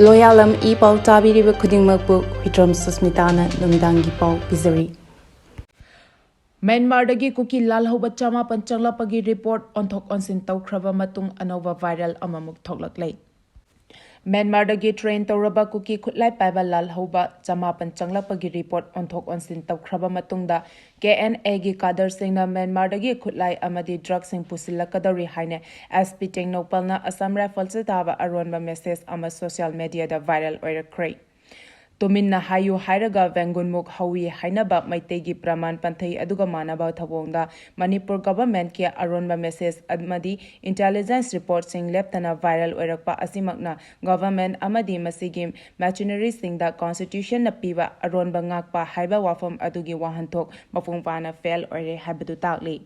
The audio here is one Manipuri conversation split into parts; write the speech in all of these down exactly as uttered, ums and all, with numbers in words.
ꯂꯣꯌꯥꯂꯝ ꯏ ꯄꯥꯎ ꯇꯥꯕꯤꯔꯤꯕ ꯈꯨꯗꯤꯡꯃꯛꯄꯨ ꯍꯨꯏꯗ꯭ꯔꯣꯝ ꯁꯨꯁꯃꯤꯇꯥꯅ ꯅꯨꯃꯤꯗꯥꯡꯒꯤ ꯄꯥꯎ ꯄꯤꯖꯔꯤ꯫ ꯃ꯭ꯌꯥꯟꯃꯥꯔꯗꯒꯤ ꯀꯨꯀꯤ ꯂꯥꯜꯍꯧꯕ ꯆꯃꯥꯄꯟ ꯆꯪꯂꯛꯄꯒꯤ ꯔꯤꯄꯣꯔꯠ ꯑꯣꯟꯊꯣꯛ ꯑꯣꯟꯁꯤꯟ ꯇꯧꯈ꯭ꯔꯕ ꯃꯇꯨꯡ ꯑꯅꯧꯕ ꯚꯥꯏꯔꯦꯜ ꯑꯃꯃꯨꯛ ꯊꯣꯛꯂꯛꯂꯦ꯫ ꯃ꯭ꯌꯥꯟꯃꯥꯔꯗꯒꯤ ꯇ꯭ꯔꯦꯟ ꯇꯧꯔꯕ ꯀꯨꯀꯤ ꯈꯨꯠꯂꯥꯏ ꯄꯥꯏꯕ ꯂꯥꯜꯍꯧꯕ ꯆꯃꯥꯄꯟ ꯆꯪꯂꯛꯄꯒꯤ ꯔꯤꯄꯣꯔꯠ ꯑꯣꯟꯊꯣꯛ ꯑꯣꯟꯁꯤꯟ ꯇꯧꯈ꯭ꯔꯕ ꯃꯇꯨꯡꯗ ꯀꯦ ꯑꯦꯟ ꯑꯦꯒꯤ ꯀꯥꯗꯔꯁꯤꯡꯅ ꯃ꯭ꯌꯥꯟꯃꯥꯔꯗꯒꯤ ꯈꯨꯠꯂꯥꯏ ꯑꯃꯗꯤ ꯗ꯭ꯔꯒꯁꯤꯡ ꯄꯨꯁꯤꯜꯂꯛꯀꯗꯧꯔꯤ ꯍꯥꯏꯅ ꯑꯦꯁ ꯄꯤ ꯇꯦꯡꯅꯧꯄꯜꯅ ꯑꯁꯥꯝ ꯔꯥꯏꯐꯜꯁꯇ ꯊꯥꯕ ꯑꯔꯣꯟꯕ ꯃꯦꯁꯦꯖ ꯑꯃ ꯁꯣꯁꯤꯌꯦꯜ ꯃꯦꯗꯤꯌꯥꯗ ꯚꯥꯏꯔꯦꯜ ꯑꯣꯏꯔꯛꯈ꯭ꯔꯦ꯫ ꯇꯨꯃꯤꯟꯅ ꯍꯥꯏꯌꯨ ꯍꯥꯏꯔꯒ ꯚꯦꯡꯒꯨꯟꯃꯨꯛ ꯍꯧꯏ ꯍꯥꯏꯅꯕ ꯃꯩꯇꯩꯒꯤ ꯄ꯭ꯔꯃꯥꯟ ꯄꯟꯊꯩ ꯑꯗꯨꯒ ꯃꯥꯟꯅꯕ ꯊꯧꯑꯣꯡꯗ ꯃꯅꯤꯄꯨꯔ ꯒꯚꯔꯟꯃꯦꯟꯠꯀꯤ ꯑꯔꯣꯟꯕ ꯃꯦꯁꯦꯖ ꯑꯃꯗꯤ ꯏꯟꯇꯦꯂꯤꯖꯦꯟꯁ ꯔꯤꯄꯣꯔꯠꯁꯤꯡ ꯂꯦꯞꯇꯅ ꯚꯥꯏꯔꯦꯜ ꯑꯣꯏꯔꯛꯄ ꯑꯁꯤꯃꯛꯅ ꯒꯚꯔꯟꯃꯦꯟꯠ ꯑꯃꯗꯤ ꯃꯁꯤꯒꯤ ꯃꯦꯁꯤꯅꯔꯤꯁꯤꯡꯗ ꯀꯣꯟꯁꯇꯤꯇ꯭ꯌꯨꯁꯟꯅ ꯄꯤꯕ ꯑꯔꯣꯟꯕ ꯉꯥꯛꯄ ꯍꯥꯏꯕ ꯋꯥꯐꯝ ꯑꯗꯨꯒꯤ ꯋꯥꯍꯟꯊꯣꯛ ꯃꯄꯨꯡ ꯐꯥꯅ ꯐꯦꯜ ꯑꯣꯏꯔꯦ ꯍꯥꯏꯕꯗꯨ ꯇꯥꯛꯂꯤ꯫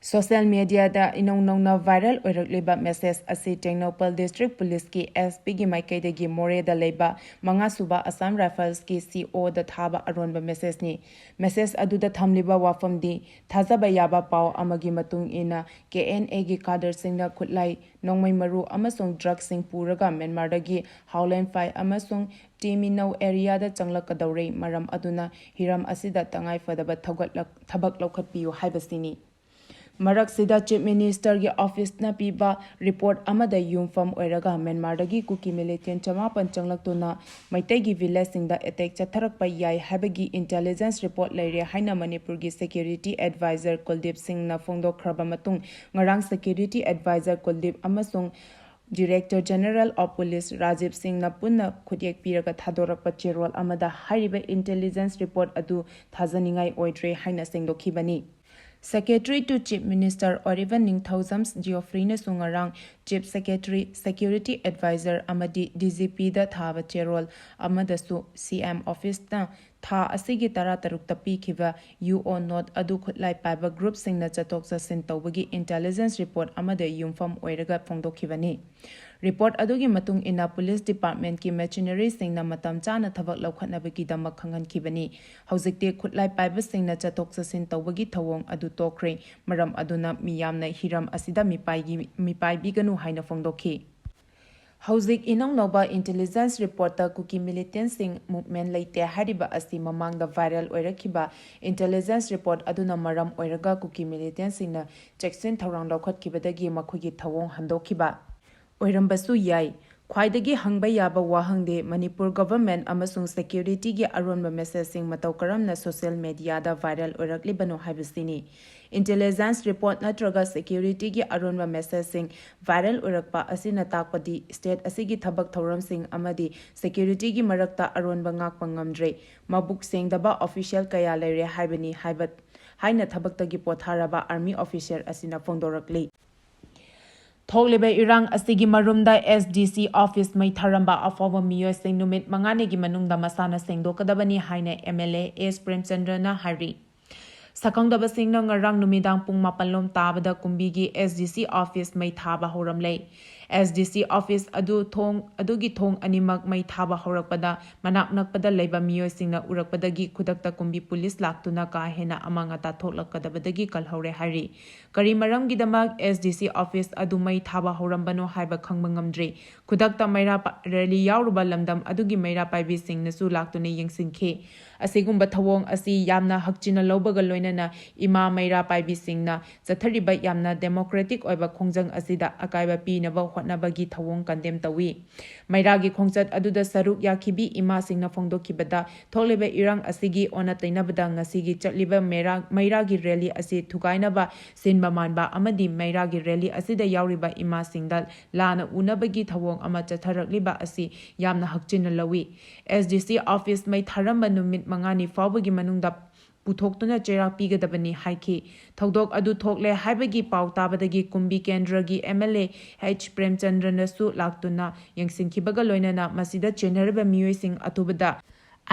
ꯁꯣꯁꯤꯌꯦꯜ ꯃꯦꯗꯤꯌꯥꯗ ꯏꯅꯧ ꯅꯧꯅ ꯚꯥꯏꯔꯦꯜ ꯑꯣꯏꯔꯛꯂꯤꯕ ꯃꯦꯁꯦꯖ ꯑꯁꯤ ꯇꯦꯡꯅꯧꯄꯜ ꯗꯤꯁꯇ꯭ꯔꯤꯛ ꯄꯨꯂꯤꯁꯀꯤ ꯑꯦꯁ ꯄꯤꯒꯤ ꯃꯥꯏꯀꯩꯗꯒꯤ ꯃꯣꯔꯦꯗ ꯂꯩꯕ ꯃꯉꯥꯁꯨꯕ ꯑꯁꯥꯝ ꯔꯥꯏꯐꯜꯁꯀꯤ ꯁꯤ ꯑꯣꯗ ꯊꯥꯕ ꯑꯔꯣꯟꯕ ꯃꯦꯁꯦꯖꯅꯤ꯫ ꯃꯦꯁꯦꯖ ꯑꯗꯨꯗ ꯊꯝꯂꯤꯕ ꯋꯥꯐꯝꯗꯤ ꯊꯥꯖꯕ ꯌꯥꯕ ꯄꯥꯎ ꯑꯃꯒꯤ ꯃꯇꯨꯡ ꯏꯟꯅ ꯀꯦ ꯑꯦꯟ ꯑꯦꯒꯤ ꯀꯥꯗꯔꯁꯤꯡꯅ ꯈꯨꯠꯂꯥꯏ, ꯅꯣꯡꯃꯩ ꯃꯔꯨ ꯑꯃꯁꯨꯡ ꯗ꯭ꯔꯒꯁꯤꯡ ꯄꯨꯔꯒ ꯃ꯭ꯌꯥꯟꯃꯥꯔꯗꯒꯤ ꯍꯥꯎꯂꯦꯟꯐꯥꯏ ꯑꯃꯁꯨꯡ ꯇꯤꯃꯤꯅꯧ ꯑꯦꯔꯤꯌꯥꯗ ꯆꯪꯂꯛꯀꯗꯧꯔꯦ꯫ ꯃꯔꯝ ꯑꯗꯨꯅ ꯍꯤꯔꯝ ꯑꯁꯤꯗ ꯇꯉꯥꯏꯐꯗꯕ ꯊꯧꯒꯠꯂꯛ-, ꯊꯕꯛ ꯂꯧꯈꯠꯄꯤꯌꯨ ꯍꯥꯏꯕꯁꯤꯅꯤ꯫ ꯃꯔꯛꯁꯤꯗ ꯆꯤꯐ ꯃꯤꯅꯤꯁꯇꯔꯒꯤ ꯑꯣꯐꯤꯁꯅ ꯄꯤꯕ ꯔꯤꯄꯣꯔꯠ ꯑꯃꯗ ꯌꯨꯝꯐꯝ ꯑꯣꯏꯔꯒ ꯃ꯭ꯌꯥꯟꯃꯥꯔꯗꯒꯤ ꯀꯨꯀꯤ ꯃꯤꯂꯤꯇꯦꯟ ꯆꯃꯥꯄꯟ ꯆꯪꯂꯛꯇꯨꯅ ꯃꯩꯇꯩꯒꯤ ꯚꯤꯂꯦꯖꯁꯤꯡꯗ ꯑꯦꯇꯦꯛ ꯆꯠꯊꯔꯛꯄ ꯌꯥꯏ ꯍꯥꯏꯕꯒꯤ ꯏꯟꯇꯦꯂꯤꯖꯦꯟꯁ ꯔꯤꯄꯣꯔꯠ ꯂꯩꯔꯦ ꯍꯥꯏꯅ ꯃꯅꯤꯄꯨꯔꯒꯤ ꯁꯦꯀ꯭ꯌꯨꯔꯤꯇꯤ ꯑꯦꯗꯚꯥꯏꯖꯔ ꯀꯨꯜꯗꯤꯞ ꯁꯤꯡꯅ ꯐꯣꯡꯗꯣꯛꯈ꯭ꯔꯕ ꯃꯇꯨꯡ ꯉꯔꯥꯡ ꯁꯦꯀ꯭ꯌꯨꯔꯤꯇꯤ ꯑꯦꯗꯚꯥꯏꯖꯔ ꯀꯨꯜꯗꯤꯞ ꯑꯃꯁꯨꯡ director general of police Rajiv ꯁꯤꯡꯅ ꯄꯨꯟꯅ ꯈꯨꯠꯌꯦꯛ ꯄꯤꯔꯒ ꯊꯥꯗꯣꯔꯛꯄ ꯆꯦꯔꯣꯜ ꯑꯃꯗ ꯍꯥꯏꯔꯤꯕ ꯏꯟꯇꯦꯂꯤꯖꯦꯟꯁ ꯔꯤꯄꯣꯔꯠ ꯑꯗꯨ ꯊꯥꯖꯅꯤꯡꯉꯥꯏ ꯑꯣꯏꯗ꯭ꯔꯦ ꯍꯥꯏꯅ ꯁꯦꯡꯗꯣꯛꯈꯤꯕꯅꯤ꯫ Secretary to Chief Minister ꯑꯣꯔꯤꯕꯟ ꯅꯤꯡꯊꯧꯖꯝ ꯖꯤꯑꯣꯐ꯭ꯔꯤꯅꯁꯨ ꯉꯔꯥꯡ ꯆꯤꯐ ꯁꯦꯀ꯭ꯔꯦꯇꯔꯤ, ꯁꯦꯀ꯭ꯌꯨꯔꯤꯇꯤ ꯑꯦꯗꯚꯥꯏꯖꯔ ꯑꯃꯗꯤ ꯗꯤ ꯖꯤ ꯄꯤꯗ ꯊꯥꯕ ꯆꯦꯔꯣꯜ ꯑꯃꯗꯁꯨ ꯁꯤ ꯑꯦꯝ ꯑꯣꯐꯤꯁꯅ ꯊꯥ ꯑꯁꯤꯒꯤ ꯇꯔꯥꯇꯔꯨꯛꯇ ꯄꯤꯈꯤꯕ ꯌꯨ ꯑꯣ ꯅꯣꯠ ꯑꯗꯨ ꯈꯨꯠꯂꯥꯏ ꯄꯥꯏꯕ ꯒ꯭ꯔꯨꯞꯁꯤꯡꯅ ꯆꯠꯊꯣꯛ ꯆꯠꯁꯤꯟ ꯇꯧꯕꯒꯤ ꯏꯟꯇꯦꯂꯤꯖꯦꯟꯁ ꯔꯤꯄꯣꯔꯠ ꯑꯃꯗ ꯌꯨꯝꯐꯝ ꯑꯣꯏꯔꯒ ꯐꯣꯡꯗꯣꯛꯈꯤꯕꯅꯤ꯫ ꯔꯤꯄꯣꯔꯠ ꯑꯗꯨꯒꯤ ꯃꯇꯨꯡ ꯏꯟꯅ ꯄꯨꯂꯤꯁ ꯗꯤꯄꯥꯔꯠꯃꯦꯟꯠꯀꯤ ꯃꯦꯁꯤꯅꯔꯤꯁꯤꯡꯅ ꯃꯇꯝ ꯆꯥꯅ ꯊꯕꯛ ꯂꯧꯈꯠꯅꯕꯒꯤꯗꯃꯛ ꯈꯪꯍꯟꯈꯤꯕꯅꯤ꯫ ꯍꯧꯖꯤꯛꯇꯤ ꯈꯨꯠꯂꯥꯏ ꯄꯥꯏꯕꯁꯤꯡꯅ ꯆꯠꯊꯣꯛ ꯆꯠꯁꯤꯟ ꯇꯧꯕꯒꯤ ꯊꯧꯑꯣꯡ ꯑꯗꯨ ꯇꯣꯛꯈ꯭ꯔꯦ꯫ ꯃꯔꯝ ꯑꯗꯨꯅ ꯃꯤꯌꯥꯝꯅ ꯍꯤꯔꯝ ꯑꯁꯤꯗ ꯃꯤꯄꯥꯏꯒꯤ-, ꯃꯤꯄꯥꯏꯕꯤꯒꯅꯨ ꯍꯥꯏꯅ ꯐꯣꯡꯗꯣꯛꯈꯤ꯫ ꯍꯧꯖꯤꯛ ꯏꯅꯧꯅꯧꯕ intelligence reportꯇ ꯀꯨꯀꯤ militantꯁꯤꯡ movement ꯂꯩꯇꯦ ꯍꯥꯏꯔꯤꯕ ꯑꯁꯤ ꯃꯃꯥꯡꯗ viral ꯑꯣꯏꯔꯛꯈꯤꯕ intelligence report ꯑꯗꯨꯅ ꯃꯔꯝ ꯑꯣꯏꯔꯒ ꯀꯨꯀꯤ militantꯁꯤꯡꯅ ꯆꯦꯛꯁꯤꯟ ꯊꯧꯔꯥꯡ ꯂꯧꯈꯠꯈꯤꯕꯗꯒꯤ ꯃꯈꯣꯏꯒꯤ ꯊꯧꯑꯣꯡ ꯍꯟꯗꯣꯛꯈꯤꯕ ꯑꯣꯏꯔꯝꯕꯁꯨ ꯌꯥꯏ꯫ ꯈ꯭ꯋꯥꯏꯗꯒꯤ ꯍꯪꯕ ꯌꯥꯕ ꯋꯥꯍꯪꯗꯤ ꯃꯅꯤꯄꯨꯔ government ꯑꯃꯁꯨꯡ securityꯒꯤ ꯑꯔꯣꯟꯕ messageꯁꯤꯡ ꯃꯇꯧ ꯀꯔꯝꯅ social mediaꯗ viral ꯑꯣꯏꯔꯛꯂꯤꯕꯅꯣ ꯍꯥꯏꯕꯁꯤꯅꯤ꯫ Intelligence report ꯅꯠꯇ꯭ꯔꯒ securityꯒꯤ ꯑꯔꯣꯟꯕ messageꯁꯤꯡ viral ꯑꯣꯏꯔꯛꯄ ꯑꯁꯤꯅ ꯇꯥꯛꯄꯗꯤ state ꯑꯁꯤꯒꯤ ꯊꯕꯛ ꯊꯧꯔꯝꯁꯤꯡ ꯑꯃꯗꯤ securityꯒꯤ ꯃꯔꯛꯇ ꯑꯔꯣꯟꯕ ꯉꯥꯛꯄ ꯉꯝꯗ꯭ꯔꯦ, ꯃꯕꯨꯛ ꯁꯦꯡꯗꯕ official ꯀꯌꯥ ꯂꯩꯔꯦ ꯍꯥꯏꯕꯅꯤ ꯍꯥꯏꯕ ꯍꯥꯏꯅ ꯊꯕꯛꯇꯒꯤ ꯄꯣꯊꯥꯔꯕ army officer ꯑꯁꯤꯅ ꯐꯣꯡꯗꯣꯔꯛꯂꯤ꯫ ꯊꯣꯛꯂꯤꯕ ꯏꯔꯥꯡ ꯑꯁꯤꯒꯤ ꯃꯔꯨꯝꯗ SDC office ꯃꯩ ꯊꯥꯔꯝꯕ ꯑꯐꯥꯎꯕ ꯃꯤꯑꯣꯏꯁꯤꯡ ꯅꯨꯃꯤꯠ ꯃꯉꯥꯅꯤꯒꯤ ꯃꯅꯨꯡꯗ ꯃꯁꯥꯅ ꯁꯦꯡꯗꯣꯛꯀꯗꯕꯅꯤ ꯍꯥꯏꯅ MLA S ꯄ꯭ꯔꯦꯝꯆꯟꯗ꯭ꯔꯅ ꯍꯥꯏꯔꯤ꯫ ꯁꯛꯈꯪꯗꯕꯁꯤꯡꯅ ꯉꯔꯥꯡ ꯅꯨꯃꯤꯗꯥꯡ ꯄꯨꯡ ꯃꯥꯄꯟ ꯂꯣꯝ ꯇꯥꯕꯗ ꯀꯨꯝꯕꯤꯒꯤ SDC office ꯃꯩ ꯊꯥꯕ ꯍꯧꯔꯝꯂꯦ꯫ SDC office ꯑꯗꯨ ꯊꯣꯡ, ꯑꯗꯨꯒꯤ ꯊꯣꯡ ꯑꯅꯤꯃꯛ ꯃꯩ ꯊꯥꯕ ꯍꯧꯔꯛꯄꯗ ꯃꯅꯥꯛ ꯅꯛꯄꯗ ꯂꯩꯕ ꯃꯤꯑꯣꯏꯁꯤꯡꯅ ꯎꯔꯛꯄꯗꯒꯤ ꯈꯨꯗꯛꯇ ꯀꯨꯝꯕꯤ police ꯂꯥꯛꯇꯨꯅ ꯀꯥ ꯍꯦꯟꯅ ꯑꯃꯥꯡ ꯑꯇꯥ ꯊꯣꯛꯂꯛꯀꯗꯕꯗꯒꯤ ꯀꯜꯍꯧꯔꯦ ꯍꯥꯏꯔꯤ꯫ ꯀꯔꯤ ꯃꯔꯝꯒꯤꯗꯃꯛ SDC office ꯑꯗꯨ ꯃꯩ ꯊꯥꯕ ꯍꯧꯔꯝꯕꯅꯣ ꯍꯥꯏꯕ ꯈꯪꯕ ꯉꯝꯗ꯭ꯔꯤ꯫ ꯈꯨꯗꯛꯇ ꯃꯩꯔꯥ ꯄ-, rally ꯌꯥꯎꯔꯨꯕ ꯂꯝꯗꯝ ꯑꯗꯨꯒꯤ ꯃꯩꯔꯥ ꯄꯥꯏꯕꯤꯁꯤꯡꯅꯁꯨ ꯂꯥꯛꯇꯨꯅ ꯌꯦꯡꯁꯤꯟꯈꯤ꯫ ꯑꯁꯤꯒꯨꯝꯕ ꯊꯧꯑꯣꯡ ꯑꯁꯤ ꯌꯥꯝꯅ ꯍꯛꯆꯤꯟꯅ ꯂꯧꯕꯒ ꯂꯣꯏꯅꯅ ꯏꯃꯥ ꯃꯩꯔꯥ ꯄꯥꯏꯕꯤꯁꯤꯡꯅ ꯆꯠꯊꯔꯤꯕ ꯌꯥꯝꯅ democratic ꯑꯣꯏꯕ ꯈꯣꯡꯖꯪ ꯑꯁꯤꯗ ꯑꯀꯥꯏꯕ ꯄꯤꯅꯕ ꯍꯣꯠꯅꯕꯒꯤ ꯊꯧꯑꯣꯡ condemn ꯇꯧꯏ꯫ ꯃꯩꯔꯥꯒꯤ ꯈꯣꯡꯆꯠ ꯑꯗꯨꯗ ꯁꯔꯨꯛ ꯌꯥꯈꯤꯕꯤ ꯏꯃꯥꯁꯤꯡꯅ ꯐꯣꯡꯗꯣꯛꯈꯤꯕꯗ, ꯊꯣꯛꯂꯤꯕ ꯏꯔꯥꯡ ꯑꯁꯤꯒꯤ ꯑꯣꯟꯅ ꯇꯩꯅꯕꯗ ꯉꯁꯤꯒꯤ ꯆꯠꯂꯤꯕ ꯃꯩꯔꯥ-, ꯃꯩꯔꯥꯒꯤ rally ꯑꯁꯤ ꯊꯨꯒꯥꯏꯅꯕ ꯁꯤꯟꯕ ꯃꯥꯟꯕ ꯑꯃꯗꯤ ꯃꯩꯔꯥꯒꯤ rally ꯑꯁꯤꯗ ꯌꯥꯎꯔꯤꯕ ꯏꯃꯥꯁꯤꯡꯗ ꯂꯥꯟꯅ ꯎꯅꯕꯒꯤ ꯊꯧꯑꯣꯡ ꯑꯃ ꯆꯠꯊꯔꯛꯂꯤꯕ ꯑꯁꯤ ꯌꯥꯝꯅ ꯍꯛꯆꯤꯟꯅ ꯂꯧꯏ꯫ SDC office ꯃꯩ ꯊꯥꯔꯝꯕ ꯅꯨꯃꯤꯠ ꯃꯉꯥꯅꯤ ꯐꯥꯎꯕꯒꯤ ꯃꯅꯨꯡꯗ ꯄꯨꯊꯣꯛꯇꯨꯅ ꯆꯩꯔꯥꯛ ꯄꯤꯒꯗꯕꯅꯤ ꯍꯥꯏꯈꯤ꯫ ꯊꯧꯗꯣꯛ ꯑꯗꯨ ꯊꯣꯛꯂꯦ ꯍꯥꯏꯕꯒꯤ ꯄꯥꯎ ꯇꯥꯕꯗꯒꯤ ꯀꯨꯝꯕꯤ ꯀꯦꯟꯗ꯭ꯔꯒꯤ MLA H ꯄ꯭ꯔꯦꯝꯆꯟꯗ꯭ꯔꯅꯁꯨ ꯂꯥꯛꯇꯨꯅ ꯌꯦꯡꯁꯤꯟꯈꯤꯕꯒ ꯂꯣꯏꯅꯅ ꯃꯁꯤꯗ ꯆꯦꯟꯅꯔꯤꯕ ꯃꯤꯑꯣꯏꯁꯤꯡ ꯑꯊꯨꯕꯗ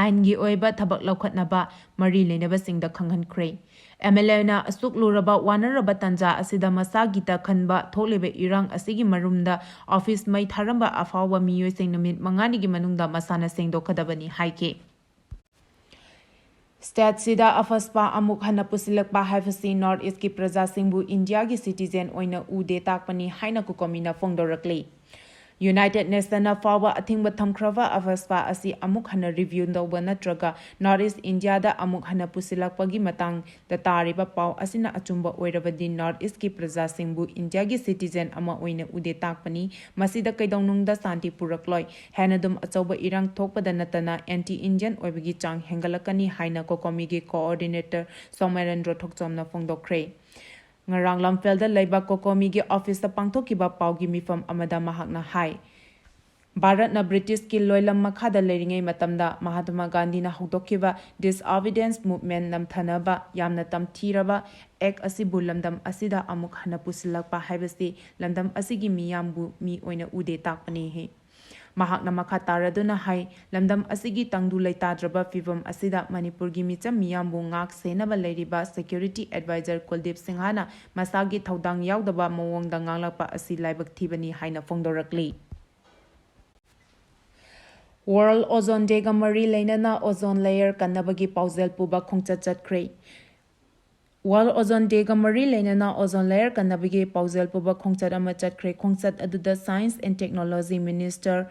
ꯑꯥꯏꯟꯒꯤ ꯑꯣꯏꯕ ꯊꯕꯛ ꯂꯧꯈꯠꯅꯕ ꯃꯔꯤ ꯂꯩꯅꯕꯁꯤꯡꯗ ꯈꯪꯍꯟꯈ꯭ꯔꯦ꯫ MLAꯅ ꯑꯁꯨꯛ ꯂꯨꯔꯕ ꯋꯥꯅꯔꯕ ꯇꯥꯟꯖꯥ ꯑꯁꯤꯗ ꯃꯁꯥꯒꯤꯇ ꯈꯟꯕ ꯊꯣꯛꯂꯤꯕ ꯏꯔꯥꯡ ꯑꯁꯤꯒꯤ ꯃꯔꯨꯝꯗ office ꯃꯩ ꯊꯥꯔꯝꯕ ꯑꯐꯥꯎꯕ ꯃꯤꯑꯣꯏꯁꯤꯡ ꯅꯨꯃꯤꯠ ꯃꯉꯥꯅꯤꯒꯤ ꯃꯅꯨꯡꯗ ꯃꯁꯥꯅ ꯁꯦꯡꯗꯣꯛꯀꯗꯕꯅꯤ ꯍꯥꯏꯈꯤ꯫ Stateꯁꯤꯗ ꯑꯐꯁꯄꯥ ꯑꯃꯨꯛ ꯍꯟꯅ ꯄꯨꯁꯤꯜꯂꯛꯄ ꯍꯥꯏꯕꯁꯤ North Eastꯀꯤ ꯄ꯭ꯔꯖꯥꯁꯤꯡꯕꯨ ꯏꯟꯗꯤꯌꯥꯒꯤ citizen ꯑꯣꯏꯅ ꯎꯗꯦ ꯇꯥꯛꯄꯅꯤ ꯍꯥꯏꯅ ꯀꯨꯀꯣꯃꯤꯅ ꯐꯣꯡꯗꯣꯔꯛꯂꯤ꯫ United Nationsꯅ ꯐꯥꯎꯕ ꯑꯊꯤꯡꯕ ꯊꯝꯈ꯭ꯔꯕ ꯑꯐꯁꯄꯥ ꯑꯁꯤ ꯑꯃꯨꯛ ꯍꯟꯅ review ꯇꯧꯕ ꯅꯠꯇ꯭ꯔꯒ North East Indiaꯗ ꯑꯃꯨꯛ ꯍꯟꯅ ꯄꯨꯁꯤꯜꯂꯛꯄꯒꯤ ꯃꯇꯥꯡꯗ ꯇꯥꯔꯤꯕ ꯄꯥꯎ ꯑꯁꯤꯅ ꯑꯆꯨꯝꯕ ꯑꯣꯏꯔꯕꯗꯤ North Eastꯀꯤ ꯄ꯭ꯔꯖꯥꯁꯤꯡꯕꯨ Indiaꯒꯤ citizen ꯑꯃ ꯑꯣꯏꯅ ꯎꯗꯦ ꯇꯥꯛꯄꯅꯤ꯫ ꯃꯁꯤꯗ ꯀꯩꯗꯧꯅꯨꯡꯗ ꯁꯥꯟꯇꯤ ꯄꯨꯔꯛꯂꯣꯏ꯫ ꯍꯦꯟꯅ ꯑꯗꯨꯝ ꯑꯆꯧꯕ ꯏꯔꯥꯡ ꯊꯣꯛꯄꯗ ꯅꯠꯇꯅ anti-Indian ꯑꯣꯏꯕꯒꯤ ꯆꯥꯡ ꯍꯦꯟꯒꯠꯂꯛꯀꯅꯤ ꯍꯥꯏꯅ COCOMIꯒꯤ coordinator ꯁꯣꯃꯦꯔꯦꯟꯗ꯭ꯔ ꯊꯣꯛꯆꯣꯝꯅ ꯐꯣꯡꯗꯣꯛꯈ꯭ꯔꯦ꯫ ꯉꯔꯥꯡ ꯂꯝꯐꯦꯜꯗ ꯂꯩꯕ COCOMIꯒꯤ officeꯇ ꯄꯥꯡꯊꯣꯛꯈꯤꯕ ꯄꯥꯎꯒꯤ ꯃꯤꯐꯝ ꯑꯃꯗ ꯃꯍꯥꯛꯅ ꯍꯥꯏ, ꯚꯥꯔꯠꯅ Britishꯀꯤ ꯂꯣꯏꯂꯝ ꯃꯈꯥꯗ ꯂꯩꯔꯤꯉꯩ ꯃꯇꯝꯗ ꯃꯍꯥꯇꯃꯥ ꯒꯥꯟꯙꯤꯅ ꯍꯧꯗꯣꯛꯈꯤꯕ disobedience movement ꯅꯝꯊꯅꯕ ꯌꯥꯝꯅ ꯇꯝꯊꯤꯔꯕ act ꯑꯁꯤꯕꯨ ꯂꯝꯗꯝ ꯑꯁꯤꯗ ꯑꯃꯨꯛ ꯍꯟꯅ ꯄꯨꯁꯤꯜꯂꯛꯄ ꯍꯥꯏꯕꯁꯤ ꯂꯝꯗꯝ ꯑꯁꯤꯒꯤ ꯃꯤꯌꯥꯝꯕꯨ ꯃꯤ ꯑꯣꯏꯅ ꯎꯗꯦ ꯇꯥꯛꯄꯅꯤ꯫ ꯃꯍꯥꯛꯅ ꯃꯈꯥ ꯇꯥꯔꯗꯨꯅ ꯍꯥꯏ, ꯂꯝꯗꯝ ꯑꯁꯤꯒꯤ ꯇꯪꯗꯨ ꯂꯩꯇꯥꯗ꯭ꯔꯕ ꯐꯤꯚꯝ ꯑꯁꯤꯗ ꯃꯅꯤꯄꯨꯔꯒꯤ ꯃꯤꯆꯝ ꯃꯤꯌꯥꯝꯕꯨ ꯉꯥꯛ ꯁꯦꯟꯅꯕ ꯂꯩꯔꯤꯕ security advisor ꯀꯨꯜꯗꯤꯞ ꯁꯤꯡꯍꯅ ꯃꯁꯥꯒꯤ ꯊꯧꯗꯥꯡ ꯌꯥꯎꯗꯕ ꯃꯑꯣꯡꯗ ꯉꯥꯡꯂꯛꯄ ꯑꯁꯤ ꯂꯥꯏꯕꯛ ꯊꯤꯕꯅꯤ ꯍꯥꯏꯅ ꯐꯣꯡꯗꯣꯔꯛꯂꯤ꯫ World Ozone Dayꯒ ꯃꯔꯤ ꯂꯩꯅꯅ ozone layer ꯀꯟꯅꯕꯒꯤ ꯄꯥꯎꯖꯦꯜ ꯄꯨꯕ ꯈꯣꯡꯆꯠ ꯆꯠꯈ꯭ꯔꯦ꯫ World Ozone Dayꯒ ꯃꯔꯤ ꯂꯩꯅꯅ ozone layer ꯀꯟꯅꯕꯒꯤ ꯄꯥꯎꯖꯦꯜ ꯄꯨꯕ ꯈꯣꯡꯆꯠ ꯑꯃ ꯆꯠꯈ꯭ꯔꯦ꯫ ꯈꯣꯡꯆꯠ ꯑꯗꯨꯗ Science and Technology Minister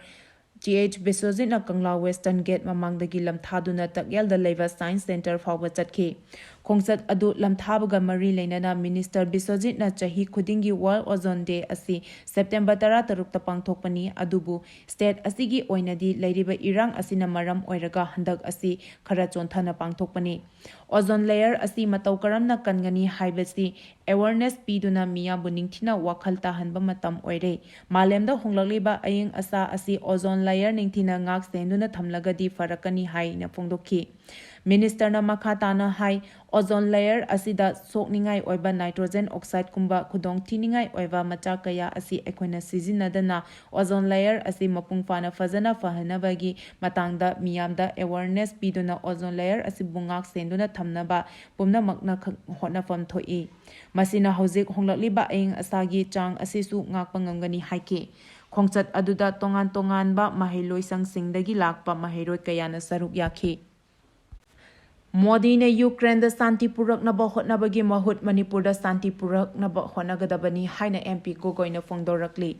T H ꯕꯤꯁ꯭ꯋꯖꯤꯠꯅ ꯀꯪꯂꯥ Western Gate ꯃꯃꯥꯡꯗꯒꯤ ꯂꯝꯊꯥꯗꯨꯅ ꯇꯛꯌꯦꯜꯗ ꯂꯩꯕ Science Centre ꯐꯥꯎꯕ ꯆꯠꯈꯤ꯫ ꯈꯣꯡꯆꯠ ꯑꯗꯨ ꯂꯝꯊꯥꯕꯒ ꯃꯔꯤ ꯂꯩꯅꯅ Minister ꯕꯤꯁ꯭ꯋꯖꯤꯠꯅ ꯆꯍꯤ ꯈꯨꯗꯤꯡꯒꯤ World Ozone Day ꯑꯁꯤ September ꯇꯔꯥꯇꯔꯨꯛꯇ ꯄꯥꯡꯊꯣꯛꯄꯅꯤ, ꯑꯗꯨꯕꯨ state ꯑꯁꯤꯒꯤ ꯑꯣꯏꯅꯗꯤ ꯂꯩꯔꯤꯕ ꯏꯔꯥꯡ ꯑꯁꯤꯅ ꯃꯔꯝ ꯑꯣꯏꯔꯒ ꯍꯟꯗꯛ ꯑꯁꯤ ꯈꯔ ꯆꯣꯟꯊꯅ ꯄꯥꯡꯊꯣꯛꯄꯅꯤ꯫ Ozone layer ꯑꯁꯤ ꯃꯇꯧ ꯀꯔꯝꯅ ꯀꯟꯒꯅꯤ ꯍꯥꯏꯕꯁꯤ awareness ꯄꯤꯗꯨꯅ ꯃꯤꯌꯥꯝꯕꯨ ꯅꯤꯡꯊꯤꯅ ꯋꯥꯈꯜ ꯇꯥꯍꯟꯕ ꯃꯇꯝ ꯑꯣꯏꯔꯦ꯫ ꯃꯥꯂꯦꯝꯗ ꯍꯣꯡꯂꯛꯂꯤꯕ ꯑꯏꯪ ꯑꯁꯥ ꯑꯁꯤ ozone layer ꯅꯤꯡꯊꯤꯅ ꯉꯥꯛ ꯁꯦꯟꯗꯨꯅ ꯊꯝꯂꯒꯗꯤ ꯐꯔꯛꯀꯅꯤ ꯍꯥꯏꯅ ꯐꯣꯡꯗꯣꯛꯈꯤ꯫ Ministerꯅ ꯃꯈꯥ ꯇꯥꯅ ꯍꯥꯏ, ozone layer ꯑꯁꯤꯗ ꯁꯣꯛꯅꯤꯡꯉꯥꯏ ꯑꯣꯏꯕ nitrogen oxideꯀꯨꯝꯕ ꯈꯨꯗꯣꯡ ꯊꯤꯅꯤꯡꯉꯥꯏ ꯑꯣꯏꯕ ꯃꯆꯥꯛ ꯀꯌꯥ ꯑꯁꯤ ꯑꯩꯈꯣꯏꯅ ꯁꯤꯖꯤꯟꯅꯗꯅ ozone layer ꯑꯁꯤ ꯃꯄꯨꯡ ꯐꯥꯅ ꯐꯖꯅ ꯐꯍꯟꯅꯕꯒꯤ ꯃꯇꯥꯡꯗ ꯃꯤꯌꯥꯝꯗ awareness ꯄꯤꯗꯨꯅ ozone layer ꯑꯁꯤꯕꯨ ꯉꯥꯛ ꯁꯦꯟꯗꯨꯅ ꯊꯝꯅꯕ ꯄꯨꯝꯅꯃꯛꯅ ꯈ-, ꯍꯣꯠꯅꯐꯝ ꯊꯣꯛꯏ꯫ ꯃꯁꯤꯅ ꯍꯧꯖꯤꯛ ꯍꯣꯡꯂꯛꯂꯤꯕ ꯑꯏꯪ ꯑꯁꯥꯒꯤ ꯆꯥꯡ ꯑꯁꯤꯁꯨ ꯉꯥꯛꯄ ꯉꯝꯒꯅꯤ ꯍꯥꯏꯈꯤ꯫ ꯈꯣꯡꯆꯠ ꯑꯗꯨꯗ ꯇꯣꯉꯥꯟ ꯇꯣꯉꯥꯟꯕ ꯃꯍꯩꯂꯣꯏꯁꯪꯁꯤꯡꯗꯒꯤ ꯂꯥꯛꯄ ꯃꯍꯩꯔꯣꯏ ꯀꯌꯥꯅ ꯁꯔꯨꯛ ꯌꯥꯈꯤ꯫ ꯃꯣꯗꯤꯅ ꯌꯨꯀ꯭ꯔꯦꯟꯗ ꯁꯥꯟꯇꯤ ꯄꯨꯔꯛꯅꯕ ꯍꯣꯠꯅꯕꯒꯤ ꯃꯍꯨꯠ ꯃꯅꯤꯄꯨꯔꯗ ꯁꯥꯟꯇꯤ ꯄꯨꯔꯛꯅꯕ ꯍꯣꯠꯅꯒꯗꯕꯅꯤ ꯍꯥꯏꯅ ꯑꯦꯝ ꯄꯤ ꯒꯣꯒꯣꯏꯅ ꯐꯣꯡꯗꯣꯔꯛꯂꯤ꯫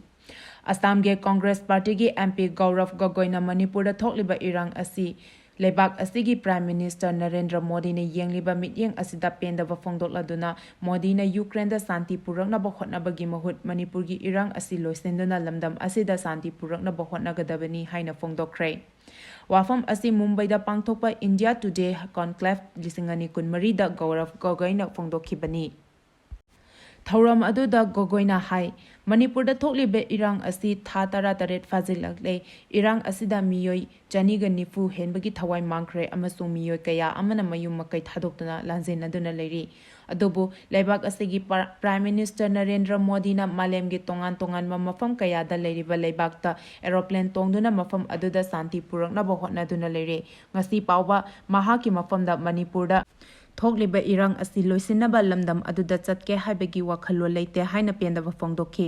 ꯑꯁꯥꯝꯒꯤ ꯀꯣꯡꯒ꯭ꯔꯦꯁ ꯄꯥꯔꯇꯤꯒꯤ M P ꯒꯧꯔꯚ ꯒꯣꯒꯣꯏꯅ ꯃꯅꯤꯄꯨꯔꯗ ꯊꯣꯛꯂꯤꯕ ꯏꯔꯥꯡ ꯑꯁꯤ ꯂꯩꯕꯥꯛ ꯑꯁꯤꯒꯤ Prime Minister ꯅꯔꯦꯟꯗ꯭ꯔ ꯃꯣꯗꯤꯅ ꯌꯦꯡꯂꯤꯕ ꯃꯤꯠꯌꯦꯡ ꯑꯁꯤꯗ ꯄꯦꯟꯗꯕ ꯐꯣꯡꯗꯣꯛꯂꯗꯨꯅ ꯃꯣꯗꯤꯅ ꯌꯨꯀ꯭ꯔꯦꯟꯗ ꯁꯥꯟꯇꯤ ꯄꯨꯔꯛꯅꯕ ꯍꯣꯠꯅꯕꯒꯤ ꯃꯍꯨꯠ ꯃꯅꯤꯄꯨꯔꯒꯤ ꯏꯔꯥꯡ ꯑꯁꯤ ꯂꯣꯏꯁꯤꯟꯗꯨꯅ ꯂꯝꯗꯝ ꯑꯁꯤꯗ ꯁꯥꯟꯇꯤ ꯄꯨꯔꯛꯅꯕ ꯍꯣꯠꯅꯒꯗꯕꯅꯤ ꯍꯥꯏꯅ ꯐꯣꯡꯗꯣꯛꯈ꯭ꯔꯦ꯫ ꯋꯥꯐꯝ ꯑꯁꯤ ꯃꯨꯝꯕꯩꯗ ꯄꯥꯡꯊꯣꯛꯄ India Today Conclave ꯂꯤꯁꯤꯡ ꯑꯅꯤ ꯀꯨꯟꯃꯔꯤꯗ ꯒꯧꯔꯚ ꯒꯣꯒꯣꯏꯅ ꯐꯣꯡꯗꯣꯛꯈꯤꯕꯅꯤ꯫ ꯊꯧꯔꯝ ꯑꯗꯨꯗ ꯒꯣꯒꯣꯏꯅ ꯍꯥꯏ, ꯃꯅꯤꯄꯨꯔꯗ ꯊꯣꯛꯂꯤꯕ ꯏꯔꯥꯡ ꯑꯁꯤ ꯊꯥ ꯇꯔꯥꯇꯔꯦꯠ ꯐꯥꯖꯤꯜꯂꯛꯂꯦ꯫ ꯏꯔꯥꯡ ꯑꯁꯤꯗ ꯃꯤꯑꯣꯏ ꯆꯅꯤꯒ ꯅꯤꯐꯨ ꯍꯦꯟꯕꯒꯤ ꯊꯋꯥꯏ ꯃꯥꯡꯈ꯭ꯔꯦ ꯑꯃꯁꯨꯡ ꯃꯤꯑꯣꯏ ꯀꯌꯥ ꯑꯃꯅ ꯃꯌꯨꯝ ꯃꯀꯩ ꯊꯥꯗꯣꯛꯇꯨꯅ ꯂꯥꯟꯖꯦꯟꯅꯗꯨꯅ ꯂꯩꯔꯤ꯫ ꯑꯗꯨꯕꯨ ꯂꯩꯕꯥꯛ ꯑꯁꯤꯒꯤ ꯄ꯭ꯔ-, Prime Minister ꯅꯔꯦꯟꯗ꯭ꯔ ꯃꯣꯗꯤꯅ ꯃꯥꯂꯦꯝꯒꯤ ꯇꯣꯉꯥꯟ ꯇꯣꯉꯥꯟꯕ ꯃꯐꯝ ꯀꯌꯥꯗ ꯂꯩꯔꯤꯕ ꯂꯩꯕꯥꯛꯇ aeroplane ꯇꯣꯡꯗꯨꯅ ꯃꯐꯝ ꯑꯗꯨꯗ ꯁꯥꯟꯇꯤ ꯄꯨꯔꯛꯅꯕ ꯍꯣꯠꯅꯗꯨꯅ ꯂꯩꯔꯦ꯫ ꯉꯁꯤ ꯐꯥꯎꯕ ꯃꯍꯥꯛꯀꯤ ꯃꯐꯝꯗ ꯃꯅꯤꯄꯨꯔꯗ ꯊꯣꯛꯂꯤꯕ ꯏꯔꯥꯡ ꯑꯁꯤ ꯂꯣꯏꯁꯤꯟꯅꯕ ꯂꯝꯗꯝ ꯑꯗꯨꯗ ꯆꯠꯀꯦ ꯍꯥꯏꯕꯒꯤ ꯋꯥꯈꯜꯂꯣꯟ ꯂꯩꯇꯦ ꯍꯥꯏꯅ ꯄꯦꯟꯗꯕ ꯐꯣꯡꯗꯣꯛꯈꯤ꯫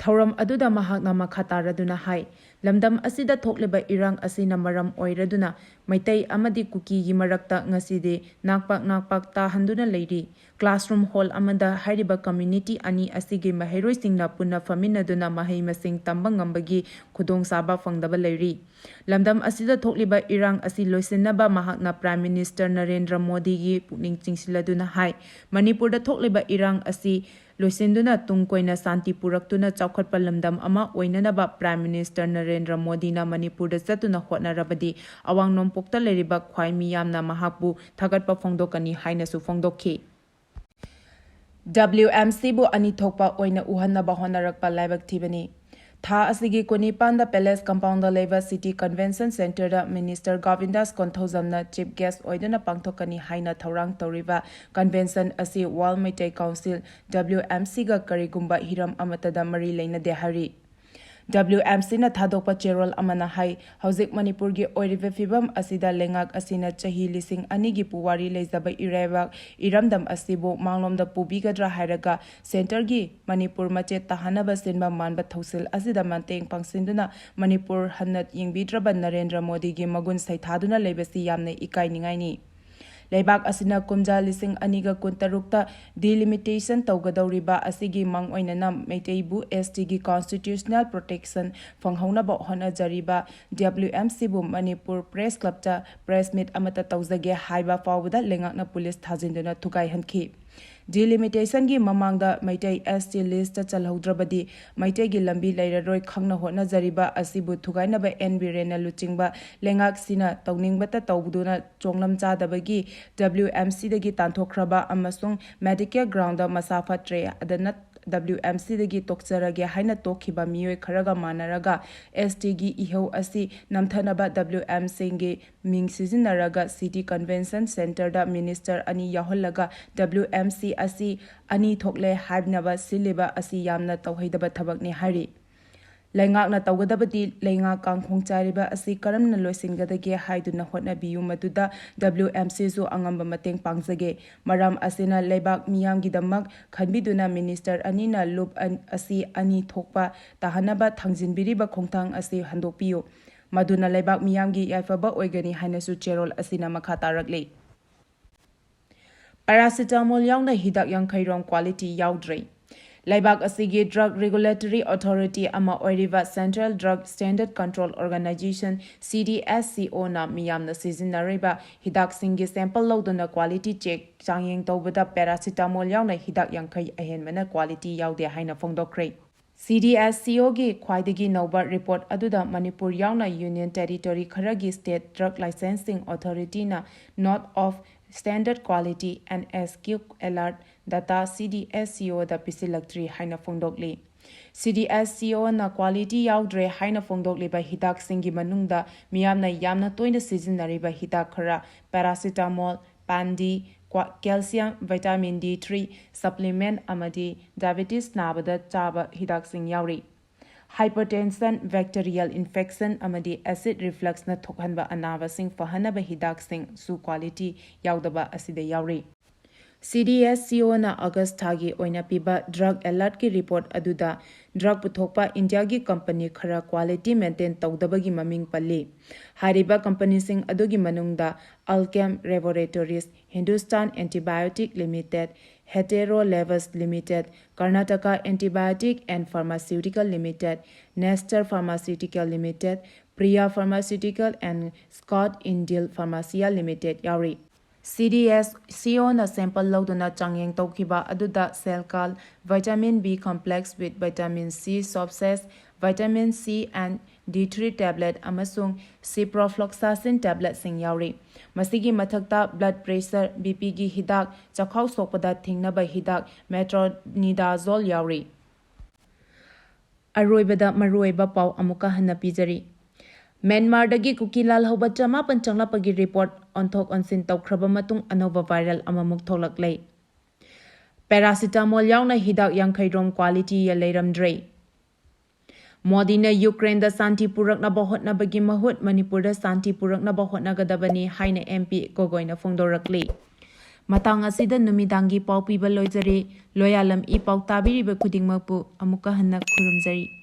ꯊꯧꯔꯝ ꯑꯗꯨꯗ ꯃꯍꯥꯛꯅ ꯃꯈꯥ ꯇꯥꯔꯗꯨꯅ ꯍꯥꯏ, ꯂꯝꯗꯝ ꯑꯁꯤꯗ ꯊꯣꯛꯂꯤꯕ ꯏꯔꯥꯡ ꯑꯁꯤꯅ ꯃꯔꯝ ꯑꯣꯏꯔꯗꯨꯅ ꯃꯩꯇꯩ ꯑꯃꯗꯤ ꯀꯨꯀꯤꯒꯤ ꯃꯔꯛꯇ ꯉꯁꯤꯗꯤ ꯅꯥꯛꯄꯥꯛ ꯅꯥꯛꯄꯥꯛ ꯇꯥꯍꯟꯗꯨꯅ ꯂꯩꯔꯤ꯫ Classroom hall ꯑꯃꯗ ꯍꯥꯏꯔꯤꯕ community ꯑꯅꯤ ꯑꯁꯤꯒꯤ ꯃꯍꯩꯔꯣꯏꯁꯤꯡꯅ ꯄꯨꯟꯅ ꯐꯝꯃꯤꯟꯅꯗꯨꯅ ꯃꯍꯩ ꯃꯁꯤꯡ ꯇꯝꯕ ꯉꯝꯕꯒꯤ ꯈꯨꯗꯣꯡꯆꯥꯕ ꯐꯪꯗꯕ ꯂꯩꯔꯤ꯫ ꯂꯝꯗꯝ ꯑꯁꯤꯗ ꯊꯣꯛꯂꯤꯕ ꯏꯔꯥꯡ ꯑꯁꯤ ꯂꯣꯏꯁꯤꯟꯅꯕ ꯃꯍꯥꯛꯅ Prime Minister ꯅꯔꯦꯟꯗ꯭ꯔ ꯃꯣꯗꯤꯒꯤ ꯄꯨꯛꯅꯤꯡ ꯆꯤꯡꯁꯤꯜꯂꯗꯨꯅ ꯍꯥꯏ, ꯃꯅꯤꯄꯨꯔꯗ ꯊꯣꯛꯂꯤꯕ ꯏꯔꯥꯡ ꯑꯁꯤ ꯂꯣꯏꯁꯤꯟꯗꯨꯅ ꯇꯨꯡ ꯀꯣꯏꯅ ꯁꯥꯟꯇꯤ ꯄꯨꯔꯛꯇꯨꯅ ꯆꯥꯎꯈꯠꯄ ꯂꯝꯗꯝ ꯑꯃ ꯑꯣꯏꯅꯅꯕ Prime Minister ꯅꯔꯦꯟꯗ꯭ꯔ ꯃꯣꯗꯤꯅ ꯃꯅꯤꯄꯨꯔꯗ ꯆꯠꯇꯨꯅ ꯍꯣꯠꯅꯔꯕꯗꯤ ꯑꯋꯥꯡ ꯅꯣꯡꯄꯣꯛꯇ ꯂꯩꯔꯤꯕ ꯈ꯭ꯋꯥꯏ ꯃꯤꯌꯥꯝꯅ ꯃꯍꯥꯛꯄꯨ ꯊꯥꯒꯠꯄ ꯐꯣꯡꯗꯣꯛꯀꯅꯤ ꯍꯥꯏꯅꯁꯨ ꯐꯣꯡꯗꯣꯛꯈꯤ꯫ W M Cꯕꯨ ꯑꯅꯤ ꯊꯣꯛꯄ ꯑꯣꯏꯅ ꯎꯍꯟꯅꯕ ꯍꯣꯠꯅꯔꯛꯄ ꯂꯥꯏꯕꯛ ꯊꯤꯕꯅꯤ꯫ ꯊꯥ ꯑꯁꯤꯒꯤ ꯀꯨꯟꯅꯤꯄꯥꯟꯗ Palace Compoundꯗ ꯂꯩꯕ City Convention Centreꯗ Minister ꯒꯣꯕꯤꯟꯗꯥꯁ ꯀꯣꯟꯊꯧꯖꯝꯅ Chief Guest ꯑꯣꯏꯗꯨꯅ ꯄꯥꯡꯊꯣꯛꯀꯅꯤ ꯍꯥꯏꯅ ꯊꯧꯔꯥꯡ ꯇꯧꯔꯤꯕ convention ꯑꯁꯤ World Meitei Council, W M Cꯒ ꯀꯔꯤꯒꯨꯝꯕ ꯍꯤꯔꯝ ꯑꯃꯠꯇꯗ ꯃꯔꯤ ꯂꯩꯅꯗꯦ ꯍꯥꯏꯔꯤ꯫ W M Cꯅ ꯊꯥꯗꯣꯛꯄ ꯆꯦꯔꯣꯜ ꯑꯃꯅ ꯍꯥꯏ, ꯍꯧꯖꯤꯛ ꯃꯅꯤꯄꯨꯔꯒꯤ ꯑꯣꯏꯔꯤꯕ ꯐꯤꯕꯝ ꯑꯁꯤꯗ ꯂꯩꯉꯥꯛ ꯑꯁꯤꯅ ꯆꯍꯤ ꯂꯤꯁꯤꯡ ꯑꯅꯤꯒꯤ ꯄꯨꯋꯥꯔꯤ ꯂꯩꯖꯕ ꯏꯔꯩꯕꯥꯛ ꯏꯔꯝꯗꯝ ꯑꯁꯤꯕꯨ ꯃꯥꯡꯂꯣꯝꯗ ꯄꯨꯕꯤꯒꯗ꯭ꯔꯥ ꯍꯥꯏꯔꯒ centreꯒꯤ ꯃꯅꯤꯄꯨꯔ ꯃꯆꯦꯠ ꯇꯥꯍꯟꯅꯕ ꯁꯤꯟꯕ ꯃꯥꯟꯕ ꯊꯧꯁꯤꯜ ꯑꯁꯤꯗ ꯃꯇꯦꯡ ꯄꯥꯡꯁꯤꯟꯗꯨꯅ ꯃꯅꯤꯄꯨꯔ ꯍꯟꯅ ꯌꯦꯡꯕꯤꯗ꯭ꯔꯕ ꯅꯔꯦꯟꯗ꯭ꯔ ꯃꯣꯗꯤꯒꯤ ꯃꯒꯨꯟ ꯁꯩꯊꯥꯗꯨꯅ ꯂꯩꯕꯁꯤ ꯌꯥꯝꯅ ꯏꯀꯥꯏꯅꯤꯡꯉꯥꯏꯅꯤ꯫ ꯂꯩꯕꯥꯛ ꯑꯁꯤꯅ ꯀꯨꯝꯖꯥ ꯂꯤꯁꯤꯡ ꯑꯅꯤꯒ ꯀꯨꯟꯇꯔꯨꯛꯇ delimitation ꯇꯧꯒꯗꯧꯔꯤꯕ ꯑꯁꯤꯒꯤ ꯃꯥꯡ ꯑꯣꯏꯅꯅ ꯃꯩꯇꯩꯕꯨ S T ꯒꯤ constitutional protection ꯐꯪꯍꯧꯅꯕ ꯍꯣꯠꯅꯖꯔꯤꯕ W M C ꯕꯨ ꯃꯅꯤꯄꯨꯔ Press Club ꯇ press meet ꯑꯃꯠꯇ ꯇꯧꯖꯒꯦ ꯍꯥꯏꯕ ꯐꯥꯎꯕꯗ ꯂꯩꯉꯥꯛꯅ ꯄꯨꯂꯤꯁ ꯊꯥꯖꯤꯟꯗꯨꯅ ꯊꯨꯒꯥꯏꯍꯟꯈꯤ꯫ Delimitation ꯒꯤ ꯃꯃꯥꯡꯗ ꯃꯩꯇꯩ S T list ꯇ ꯆꯜꯍꯧꯗ꯭ꯔꯕꯗꯤ ꯃꯩꯇꯩꯒꯤ ꯂꯝꯕꯤ ꯂꯩꯔꯔꯣꯏ ꯈꯪꯅ ꯍꯣꯠꯅꯖꯔꯤꯕ ꯑꯁꯤꯕꯨ ꯊꯨꯒꯥꯏꯅꯕ N ꯕꯤꯔꯦꯟꯅ ꯂꯨꯆꯤꯡꯕ ꯂꯩꯉꯥꯛꯁꯤꯅ ꯇꯧꯅꯤꯡꯕꯇ ꯇꯧꯗꯨꯅ ꯆꯣꯡꯂꯝ ꯆꯥꯗꯕꯒꯤ W M C ꯗꯒꯤ ꯇꯥꯟꯊꯣꯛꯈ꯭ꯔꯕ ꯑꯃꯁꯨꯡ medical ground ꯗ ꯃꯁꯥ ꯐꯠꯇ꯭ꯔꯦ ꯑꯗꯅ W M C ꯗꯒꯤ ꯇꯣꯛꯆꯔꯒꯦ ꯍꯥꯏꯅ ꯇꯣꯛꯈꯤꯕ ꯃꯤꯑꯣꯏ ꯈꯔꯒ ꯃꯥꯟꯅꯔꯒ S T ꯒꯤ ꯏꯍꯧ ꯑꯁꯤ ꯅꯝꯊꯅꯕ W M C ꯒꯤ ꯃꯤꯡ ꯁꯤꯖꯤꯟꯅꯔꯒ City Convention Centre ꯗ minister ꯑꯅꯤ ꯌꯥꯎꯍꯜꯂꯒ W M C ꯑꯁꯤ ꯑꯅꯤ ꯊꯣꯛꯂꯦ ꯍꯥꯏꯅꯕ ꯁꯤꯜꯂꯤꯕ ꯑꯁꯤ ꯌꯥꯝꯅ ꯇꯧꯍꯩꯗꯕ ꯊꯕꯛꯅꯤ ꯍꯥꯏꯔꯤ꯫ ꯂꯩꯉꯥꯛꯅ ꯇꯧꯒꯗꯕꯗꯤ ꯂꯩꯉꯥꯛ ꯀꯥꯡꯈꯣꯡ ꯆꯥꯏꯔꯤꯕ ꯑꯁꯤ ꯀꯔꯝꯅ ꯂꯣꯏꯁꯤꯟꯒꯗꯒꯦ ꯍꯥꯏꯗꯨꯅ ꯍꯣꯠꯅꯕꯤꯌꯨ, ꯃꯗꯨꯗ W M C ꯁꯨ ꯑꯉꯝꯕ ꯃꯇꯦꯡ ꯄꯥꯡꯖꯒꯦ꯫ ꯃꯔꯝ ꯑꯁꯤꯅ ꯂꯩꯕꯥꯛ ꯃꯤꯌꯥꯝꯒꯤꯗꯃꯛ ꯈꯟꯕꯤꯗꯨꯅ minister ꯑꯅꯤꯅ ꯂꯨꯞ ꯑꯟ-, ꯑꯁꯤ ꯑꯅꯤ ꯊꯣꯛꯄ ꯇꯥꯍꯟꯅꯕ ꯊꯥꯡꯖꯤꯟꯕꯤꯔꯤꯕ ꯈꯣꯡꯊꯥꯡ ꯑꯁꯤ ꯍꯟꯗꯣꯛꯄꯤꯌꯨ꯫ ꯃꯗꯨꯅ ꯂꯩꯕꯥꯛ ꯃꯤꯌꯥꯝꯒꯤ ꯌꯥꯏꯐꯕ ꯑꯣꯏꯒꯅꯤ ꯍꯥꯏꯅꯁꯨ ꯆꯦꯔꯣꯜ ꯑꯁꯤꯅ ꯃꯈꯥ ꯇꯥꯔꯛꯂꯤ꯫ Paracetamol ꯌꯥꯎꯅ ꯍꯤꯗꯥꯛ ꯌꯥꯡꯈꯩ ꯔꯣꯝ quality ꯌꯥꯎꯗ꯭ꯔꯦ꯫ ꯂꯩꯕꯥꯛ ꯑꯁꯤꯒꯤ Drug Regulatory Authority ꯑꯃ ꯑꯣꯏꯔꯤꯕ Central Drug Standard Control Organisation, C D S C O ꯅ ꯃꯤꯌꯥꯝꯅ ꯁꯤꯖꯤꯟꯅꯔꯤꯕ ꯍꯤꯗꯥꯛꯁꯤꯡꯒꯤ sample ꯂꯧꯗꯨꯅ quality check ꯆꯥꯡꯌꯦꯡ ꯇꯧꯕꯗ paracetamol ꯌꯥꯎꯅ ꯍꯤꯗꯥꯛ ꯌꯥꯡꯈꯩ ꯑꯍꯦꯟꯕꯅ quality ꯌꯥꯎꯗꯦ ꯍꯥꯏꯅ ꯐꯣꯡꯗꯣꯛꯈ꯭ꯔꯦ꯫ C D S C O ꯒꯤ ꯈ꯭ꯋꯥꯏꯗꯒꯤ ꯅꯧꯕ report ꯑꯗꯨꯗ ꯃꯅꯤꯄꯨꯔ ꯌꯥꯎꯅ Union Territory ꯈꯔꯒꯤ State Drug Licensing Authority ꯅ Note of Standard Quality, N S Q alert, data C D S C O ꯗ ꯄꯤꯁꯤꯜꯂꯛꯇ꯭ꯔꯤ ꯍꯥꯏꯅ ꯐꯣꯡꯗꯣꯛꯂꯤ꯫ C D S C O ꯅ quality ꯌꯥꯎꯗ꯭ꯔꯦ ꯍꯥꯏꯅ ꯐꯣꯡꯗꯣꯛꯂꯤꯕ ꯍꯤꯗꯥꯛꯁꯤꯡꯒꯤ ꯃꯅꯨꯡꯗ ꯃꯤꯌꯥꯝꯅ ꯌꯥꯝꯅ ꯇꯣꯏꯅ ꯁꯤꯖꯤꯟꯅꯔꯤꯕ ꯍꯤꯗꯥꯛ ꯈꯔ paracetamol, Pan-D, qua-, calcium, vitamin D three supplement ꯑꯃꯗꯤ diabetes ꯅꯥꯕꯗ ꯆꯥꯕ ꯍꯤꯗꯥꯛꯁꯤꯡ ꯌꯥꯎꯔꯤ꯫ Hypertension, bacterial infection ꯑꯃꯗꯤ acid reflux ꯅ ꯊꯣꯛꯍꯟꯕ ꯑꯅꯥꯕꯁꯤꯡ ꯐꯍꯟꯅꯕ ꯍꯤꯗꯥꯛꯁꯤꯡꯁꯨ quality ꯌꯥꯎꯗꯕ ꯑꯁꯤꯗ ꯌꯥꯎꯔꯤ꯫ CDSCOꯅ August ꯊꯥꯒꯤ ꯑꯣꯏꯅ ꯄꯤꯕ drug alertꯀꯤ report ꯑꯗꯨꯗ drug ꯄꯨꯊꯣꯛꯄ ꯏꯟꯗꯤꯌꯥꯒꯤ company ꯈꯔ quality maintain ꯇꯧꯗꯕꯒꯤ ꯃꯃꯤꯡ ꯄꯜꯂꯤ꯫ ꯍꯥꯏꯔꯤꯕ companyꯁꯤꯡ ꯑꯗꯨꯒꯤ ꯃꯅꯨꯡꯗ Alkem Laboratories, Hindustan Antibiotic Limited, Hetero Labs Limited, Karnataka Antibiotic and Pharmaceutical Limited, Nestor Pharmaceutical Limited, Priya Pharmaceutical and Scott Indil Pharmacia Limited ꯌꯥꯎꯔꯤ꯫ CDSCOꯅ sample ꯂꯧꯗꯨꯅ ꯆꯥꯡꯌꯦꯡ ꯇꯧꯈꯤꯕ ꯑꯗꯨꯗ Selcal, vitamin B complex with vitamin C soap sachet, vitamin C and D three tablet ꯑꯃꯁꯨꯡ ciprofloxacin tabletꯁꯤꯡ ꯌꯥꯎꯔꯤ꯫ ꯃꯁꯤꯒꯤ ꯃꯊꯛꯇ blood pressure, BPꯒꯤ ꯍꯤꯗꯥꯛ, ꯆꯈꯥꯎ ꯁꯣꯛꯄꯗ ꯊꯤꯡꯅꯕ ꯍꯤꯗꯥꯛ metronidazole ꯌꯥꯎꯔꯤ꯫ ꯑꯔꯣꯏꯕꯗ ꯃꯔꯨꯑꯣꯏꯕ ꯄꯥꯎ ꯑꯃꯨꯛꯀ ꯍꯟꯅ ꯄꯤꯖꯔꯤ꯫ ꯃ꯭ꯌꯥꯟꯃꯥꯔꯗꯒꯤ ꯀꯨꯀꯤ ꯂꯥꯜꯍꯧꯕ ꯆꯃꯥꯄꯟ ꯆꯪꯂꯛꯄꯒꯤ report ꯑꯣꯟꯊꯣꯛ ꯑꯣꯟꯁꯤꯟ ꯇꯧꯈ꯭ꯔꯕ ꯃꯇꯨꯡ ꯑꯅꯧꯕ viral ꯑꯃꯃꯨꯛ ꯊꯣꯛꯂꯛꯂꯦ꯫ Paracetamol ꯌꯥꯎꯅ ꯍꯤꯗꯥꯛ ꯌꯥꯡꯈꯩ ꯔꯣꯝ quality ꯂꯩꯔꯝꯗ꯭ꯔꯦ꯫ ꯃꯣꯗꯤꯅ ꯌꯨꯀ꯭ꯔꯦꯟꯗ ꯁꯥꯟꯇꯤ ꯄꯨꯔꯛꯅꯕ ꯍꯣꯠꯅꯕꯒꯤ ꯃꯍꯨꯠ ꯃꯅꯤꯄꯨꯔꯗ ꯁꯥꯟꯇꯤ ꯄꯨꯔꯛꯅꯕ ꯍꯣꯠꯅꯒꯗꯕꯅꯤ ꯍꯥꯏꯅ MP ꯒꯣꯒꯣꯏꯅ ꯐꯣꯡꯗꯣꯔꯛꯂꯤ꯫ ꯃꯇꯥꯡ ꯑꯁꯤꯗ ꯅꯨꯃꯤꯗꯥꯡꯒꯤ ꯄꯥꯎ ꯄꯤꯕ ꯂꯣꯏꯖꯔꯦ꯫ ꯂꯣꯌꯥꯂꯝ ꯏ ꯄꯥꯎ ꯇꯥꯕꯤꯔꯤꯕ ꯈꯨꯗꯤꯡꯃꯛꯄꯨ ꯑꯃꯨꯛꯀ ꯍꯟꯅ ꯈꯨꯔꯨꯝꯖꯔꯤ꯫